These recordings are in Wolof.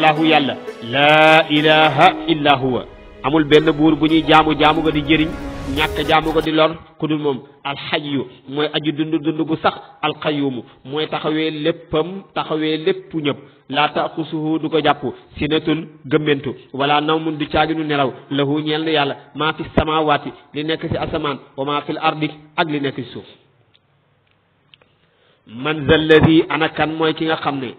allahu yàlla laa ilaha illa huwa amul benn buur bu ñuy jaamu ga di jëriñ ñàkk jaamu ga di lor ku dul moom alxayyu mooy aju dund gu sax alqayyumu mooy taxawee lépp ñëpp laa taxusuhu du ko jàpp sinatul gëmmentu wala nawmun du caaginu nelaw lahu ñeel na yàlla maa fi samawaati li nekk ci asamaan wa maa fil ardi ak li nekk ci suuf man zal ladhi ana kan mooy ki nga xam ne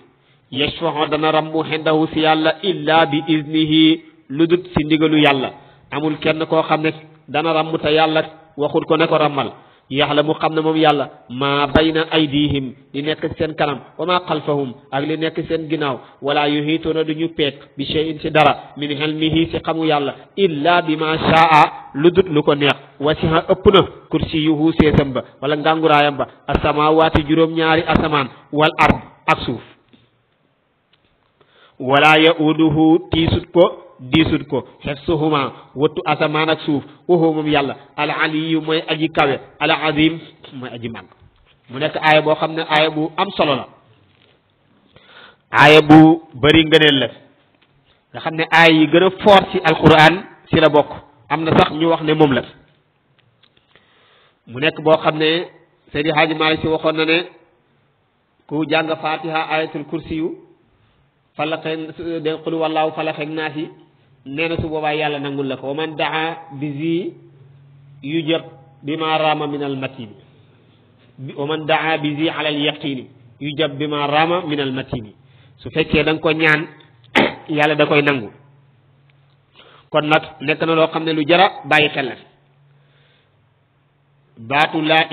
yashfa'u dana rambu xendahu ci yàlla illa bi iznihi lu dut ci ndigalu yàlla amul kenn koo xam ne dana ramm te yàlla waxul ko ne ko rammal yaxla mu xam ne moom yàlla maa bayna aydihim li nekk seen kanam wa maa xalfahum ak li nekk seen ginnaaw wala yuhiituuna du ñu peeg bi shay'in ci dara min ilmihi ci xamu yàlla illa bi ma shaa lu dut lu ko neex wasiha ëpp na kursiyuhu seesam ba wala ngànguraayam ba asamawaati juróom-ñaari asamaan wal ard ak suuf wala yauduhu diisut ko xefsuhuma wattu asamaan ak suuf waxoo moom yàlla al aliyu mooy aji kawe al azim mooy aji màgg mu nekk aaya boo xam ne aaya bu am solo la aaya bu bëri ngëneel la nga xam ne aaya yi gën a fort ci alquran ci la bokk am na sax ñu wax ne moom la mu nekk boo xam ne Seydi Hadji Malick Sy waxoon na ne ku jàng fatiha ayatul kursiyu falaxeeg de qul wallaahu falaxeeg naas yi nee na su boobaa yàlla nangul la ko wa man daa bizi yujab bi ma rama min al matini wa man daa bizi ala al yaqini yujab bi ma rama min al matini su fekkee da nga ko ñaan yàlla da koy nangu kon nag nekk na loo xam ne lu jara bàyyi xel la baatu laa